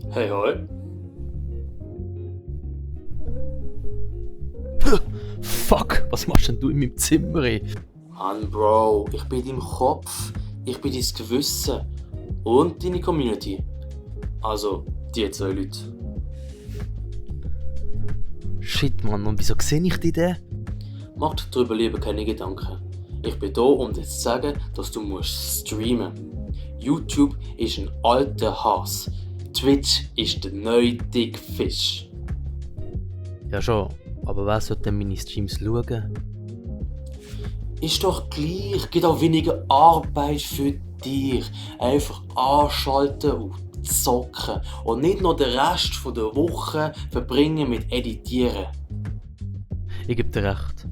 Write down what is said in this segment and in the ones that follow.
Hey, hoi. Fuck, was machst denn du in meinem Zimmer, ey? Mann, Bro, ich bin dein Kopf, ich bin dein Gewissen und deine Community. Also, die zwei Leute. Shit, Mann, und wieso sehe ich dich denn? Mach dir darüber lieber keine Gedanken. Ich bin da, um dir zu sagen, dass du musst streamen. YouTube ist ein alter Hass. Twitch ist der neue dicke Fisch. Ja schon, aber wer sollte denn meine Streams schauen? Ist doch gleich, gibt auch weniger Arbeit für dich. Einfach anschalten und zocken. Und nicht noch den Rest von der Woche verbringen mit Editieren. Ich gebe dir recht.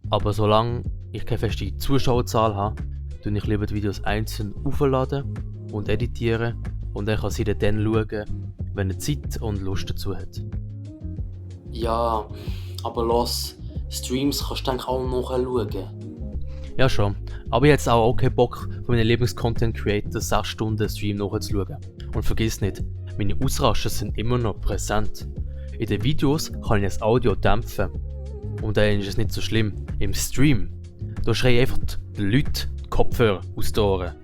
Aber solange ich keine feste Zuschauerzahl habe, tue ich lieber die Videos einzeln aufladen und editieren und dann kann sie dann schauen, wenn er Zeit und Lust dazu hat. Ja, aber los, Streams kannst du eigentlich auch noch schauen. Ja schon, aber jetzt auch keinen Bock von meinen Lieblings-Content-Creator 6 Stunden Stream nachzuschauen. Und vergiss nicht, meine Ausraster sind immer noch präsent. In den Videos kann ich das Audio dämpfen. Und dann ist es nicht so schlimm. Im Stream, da schreien einfach die Leute die Kopfhörer aus den Ohren.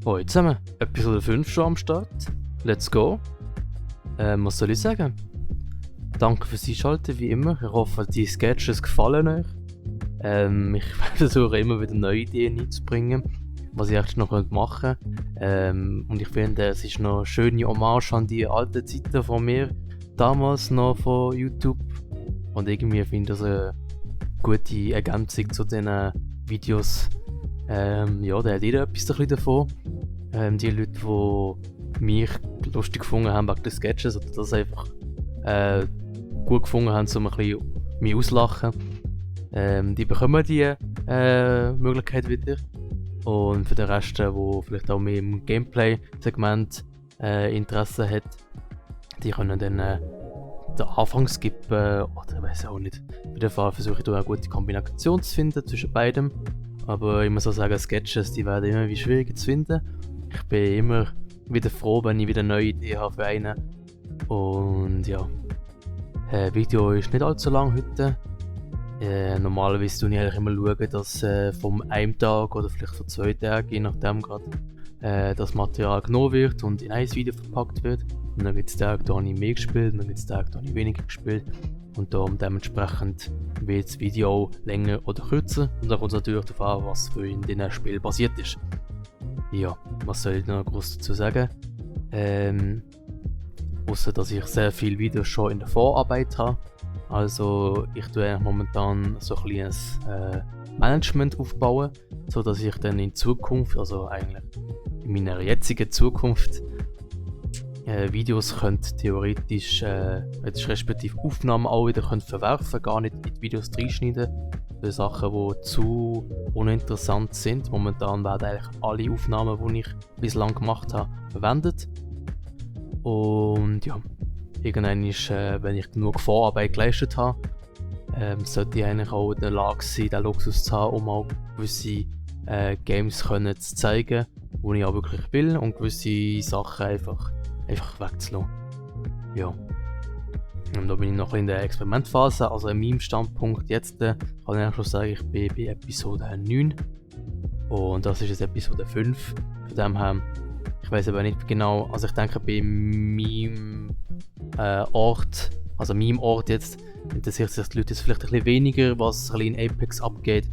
Hallo zusammen, Episode 5 schon am Start. Let's go. Was soll ich sagen? Danke fürs Einschalten, wie immer. Ich hoffe, die Sketches gefallen euch. Ich versuche immer wieder neue Ideen einzubringen, was ich echt noch machen könnte. Und ich finde, es ist noch eine schöne Hommage an die alten Zeiten von mir, damals noch von YouTube. Und irgendwie finde ich das eine gute Ergänzung zu diesen Videos. Ja, da hat jeder etwas ein bisschen davon. Die Leute, die mich lustig gefunden haben wegen den Sketches oder das einfach gut gefunden haben, um ein bisschen mich auszulachen, die bekommen die Möglichkeit wieder. Und für den Rest, der vielleicht auch mehr im Gameplay-Segment Interesse hat, die können dann den Anfang skippen oder ich weiß auch nicht. Auf jeden Fall versuche ich da eine gute Kombination zu finden zwischen beidem. Aber ich muss auch sagen, Sketches, die werden immer wie schwieriger zu finden. Ich bin immer wieder froh, wenn ich wieder eine neue Idee habe für einen. Und ja, Video ist nicht allzu lang heute. Normalerweise schaue ich eigentlich immer, dass vom einem Tag oder vielleicht von 2 Tagen, je nachdem gerade, das Material genommen wird und in ein Video verpackt wird. Und dann gibt es Tage, da habe ich mehr gespielt, und dann gibt es Tage, da habe ich weniger gespielt. Und darum dementsprechend wird das Video länger oder kürzer. Und dann kommt es natürlich darauf an, was für in diesem Spiel passiert ist. Ja, was soll ich noch groß dazu sagen? Ausser dass ich sehr viele Videos schon in der Vorarbeit habe. Also ich tue eigentlich momentan so ein kleines Management aufbauen, so dass ich dann in Zukunft, also eigentlich in meiner jetzigen Zukunft, Videos könnt theoretisch, respektive Aufnahmen auch wieder könnt verwerfen, gar nicht in die Videos reinschneiden. Für Sachen, die zu uninteressant sind. Momentan werden eigentlich alle Aufnahmen, die ich bislang gemacht habe, verwendet. Und ja, irgendwann ist, wenn ich genug Vorarbeit geleistet habe, sollte ich eigentlich auch in der Lage sein, den Luxus zu haben, um auch gewisse Games können zu zeigen, die ich auch wirklich will und gewisse Sachen einfach wegzulassen. Ja. Und da bin ich noch in der Experimentphase, also in meinem Standpunkt jetzt kann ich schon sagen, ich bin bei Episode 9 und das ist jetzt Episode 5. Von dem her, ich weiß aber nicht genau, also ich denke bei meinem Ort jetzt, interessiert sich die Leute jetzt vielleicht ein bisschen weniger, was ein bisschen in Apex abgeht.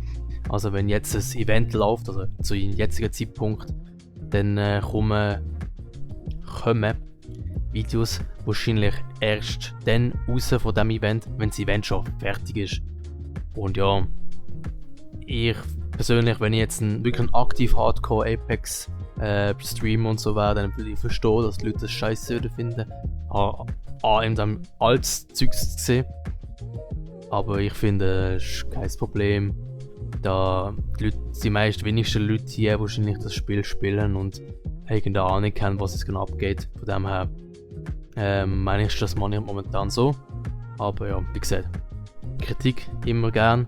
Also wenn jetzt ein Event läuft, also zu einem jetzigen Zeitpunkt, dann kommen Videos wahrscheinlich erst dann raus von diesem Event, wenn das Event schon fertig ist. Und ja, ich persönlich, wenn ich jetzt wirklich ein aktiv Hardcore Apex Stream und so wäre, dann würde ich verstehen, dass die Leute das scheiße finden, in dem altes Zeugs zu sehen. Aber ich finde, das ist kein Problem, da die wenigsten Leute hier wahrscheinlich das Spiel spielen und irgendeine Ahnung haben, was es genau abgeht. Von dem her meine ich, das mache ich momentan so. Aber ja, wie gesagt, Kritik immer gern.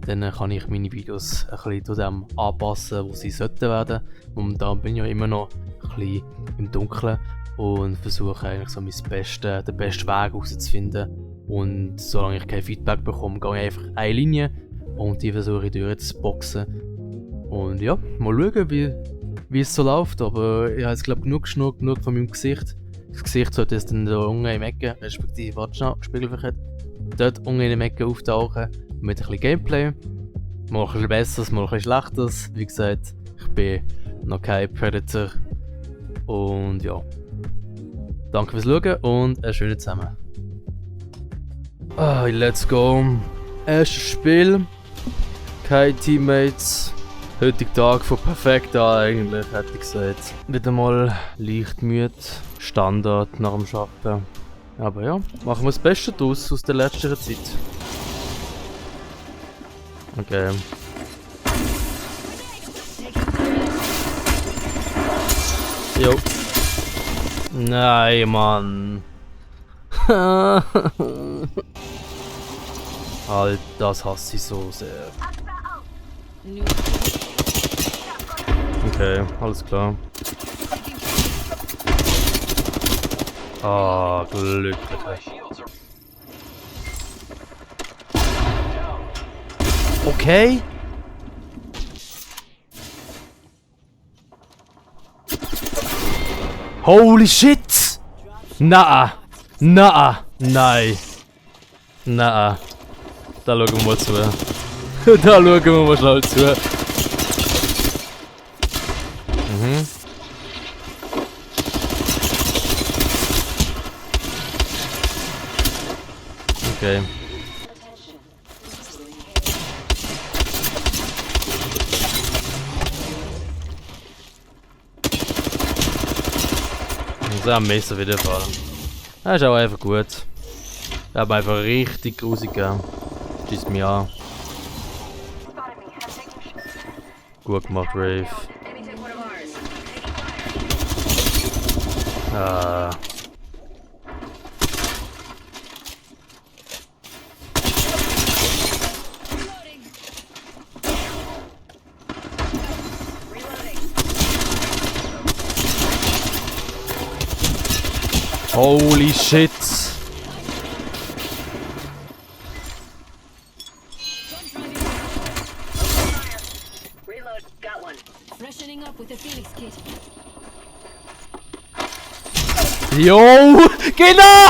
dann kann ich meine Videos ein bisschen zu dem anpassen, wo sie sollten werden. Momentan bin ich ja immer noch ein bisschen im Dunkeln und versuche eigentlich so den besten Weg herauszufinden. Und solange ich kein Feedback bekomme, gehe ich einfach eine Linie und die versuche ich durchzuboxen. Und ja, mal schauen, wie es so läuft. Aber ich habe jetzt glaube genug von meinem Gesicht. Das Gesicht sollte jetzt dann da unten im Ecke, respektive, warte schnell, spiegelverkehrt, dort unten in der Ecke auftauchen mit ein bisschen Gameplay. Mal ein bisschen besseres, mal ein bisschen schlechteres. Wie gesagt, ich bin noch kein Predator. Und ja. Danke fürs Schauen und einen schönen zusammen. Let's go. Erstes Spiel. Keine Teammates. Heutiger Tag von perfekt an eigentlich, hätte ich gesagt. Wieder mal leicht müde. Standard nach dem Arbeiten. Aber ja, machen wir das Beste draus aus der letzten Zeit. Okay. Jo. Nein, Mann. Halt, das hasse ich so sehr. Okay, alles klar. Ah, glücklich. Okay. Holy shit! Nein! Nein! Da schauen wir mal zu. Da schauen wir mal schnell zu. Mhm. Okay. So am Messer wieder fallen. Das ist auch einfach gut. Ich habe einfach richtig grusig gegeben. Schießt mich an. Gut gemacht, Rave. Ah. Holy shit! Reload, got one. Freshening up with the Phoenix kit. Jo! Genau!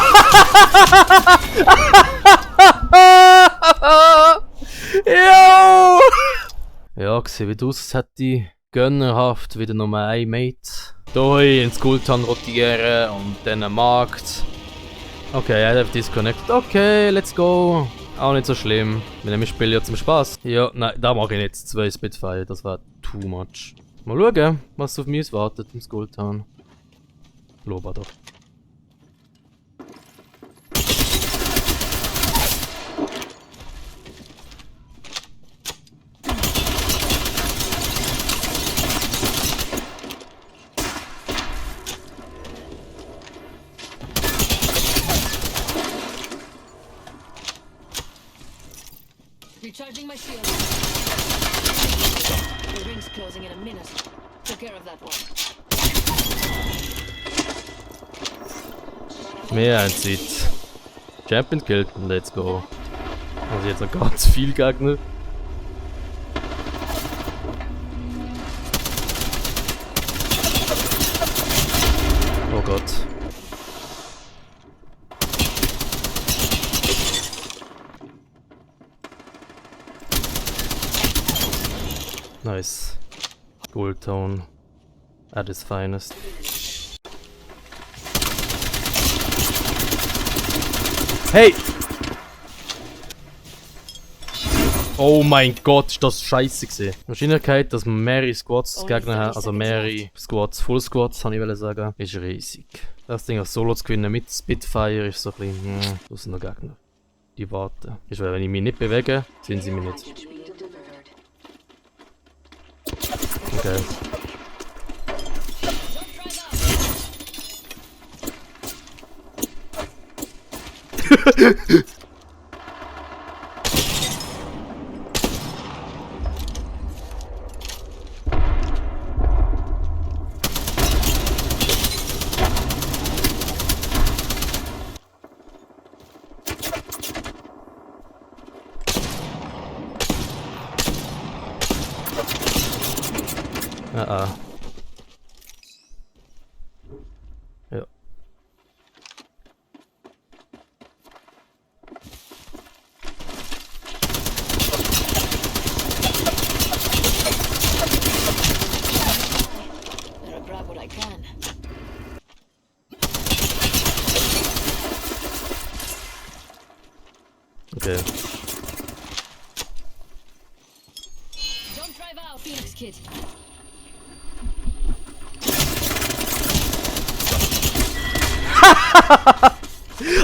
Jo! Ja, gesehen wie du es hätte gönnerhaft wieder Nummer 1 Mate. Hier ins Gultan rotieren und dann am Markt. Okay, er hat disconnected. Okay, let's go. Auch nicht so schlimm. Wir spielen ja zum Spaß. Ja, nein, da mache ich jetzt 2 Spitfire. Das war too much. Mal schauen, was auf mich wartet im Skulltown. Loba doch. Recharging my shield. The ring's closing in a minute. Took care of that one. Mehr ein Seed. Champion killed. Let's go. Also jetzt noch ganz viel Gegner. Oh Gott. Nice. Gold tone. At its finest. Hey! Oh mein Gott, ist das scheiße gewesen. Die Wahrscheinlichkeit, dass man mehrere Squads Gegner haben, also mehrere Squads, Full Squads, kann ich sagen, ist riesig. Das Ding als Solo zu gewinnen mit Spitfire ist so ein bisschen, das sind noch Gegner. Die warten. Ist, weil wenn ich mich nicht bewege, sind sie mich nicht. Okay. Ja. Better grab what I can. Okay. Don't drive out, Phoenix Kid.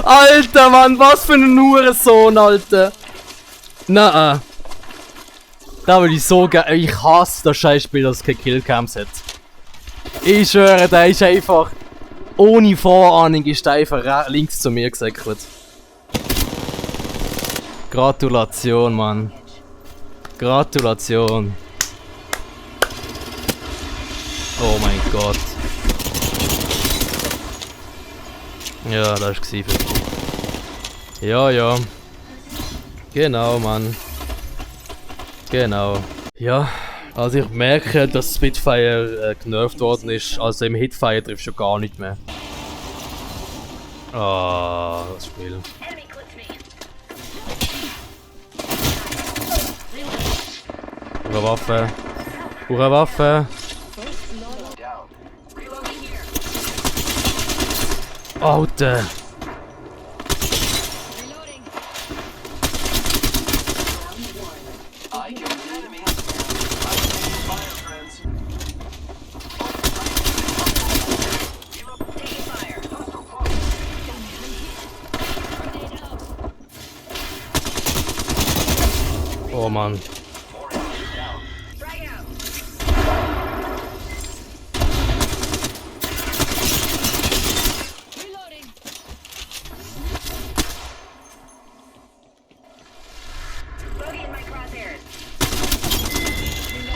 Alter, Mann, was für ein Hurensohn, Alter. Na, da will ich so gerne. Ich hasse das Scheißspiel, das keine Killcams hat. Ich schwöre, der ist einfach. Ohne Vorahnung ist der einfach links zu mir gesäckelt. Gratulation, Mann. Gratulation. Oh mein Gott. Ja, das war für dich. Ja, ja. Genau, Mann. Genau. Ja, also ich merke, dass Spitfire genervt worden ist. Also im Hitfire triffst du gar nicht mehr. Ah, das Spiel. Enemy clips me. Pure Waffe. Pure Waffe. Alter. Reloading. Oh Mann. Reloading. Bogey in my crosshairs.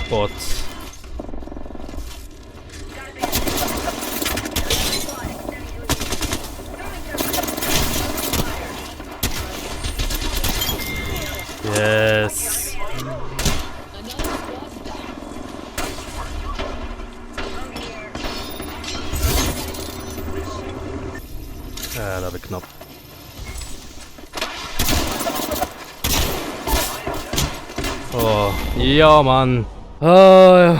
Bot. Yes. Ja, da wird knapp. Oh, ja, Mann. Oh,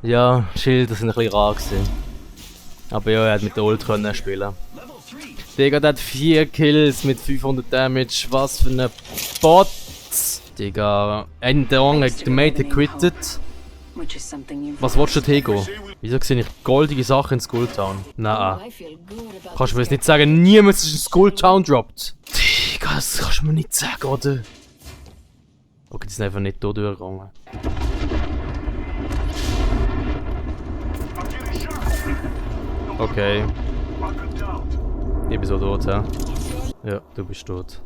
ja, Schilder sind ein bisschen rar gewesen. Aber ja, er hat mit der Ult können spielen. Digga, der hat 4 Kills mit 500 Damage. Was für ein Bot. Digga, der Mate quittet. Which is something you've Was willst du, Tego? Wieso sehe ich goldige Sachen in Skulltown? Nein. I feel good about Kannst du mir jetzt nicht sagen, niemand ist in Skulltown droppt? Digga, das kannst du mir nicht sagen, oder? Okay, die sind einfach nicht hier durchgegangen. Okay. Ich bin so tot, ja? Ja, du bist tot.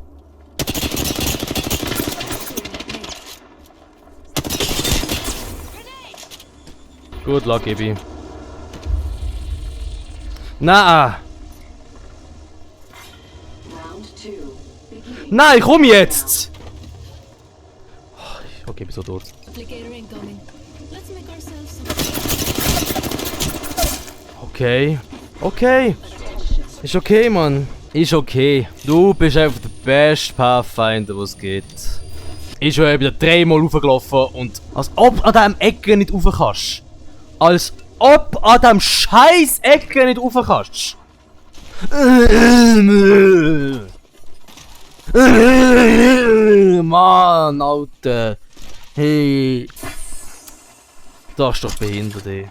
Gut luck, Ebi. Na! Nein, komm jetzt! Okay, ich bin so tot. Applicator incoming. Let's make ourselves some. Okay. Okay. Ist okay, Mann. Ist okay. Du bist einfach der beste Pathfinder, was es gibt. Ich bin wieder 3-mal raufgelaufen und als ob an diesem Ecke nicht rauf kannst. Als ob an diesem scheiß Ecke nicht rauf kannst. Mann, Alter. Hey. Das ist doch behindert, ey.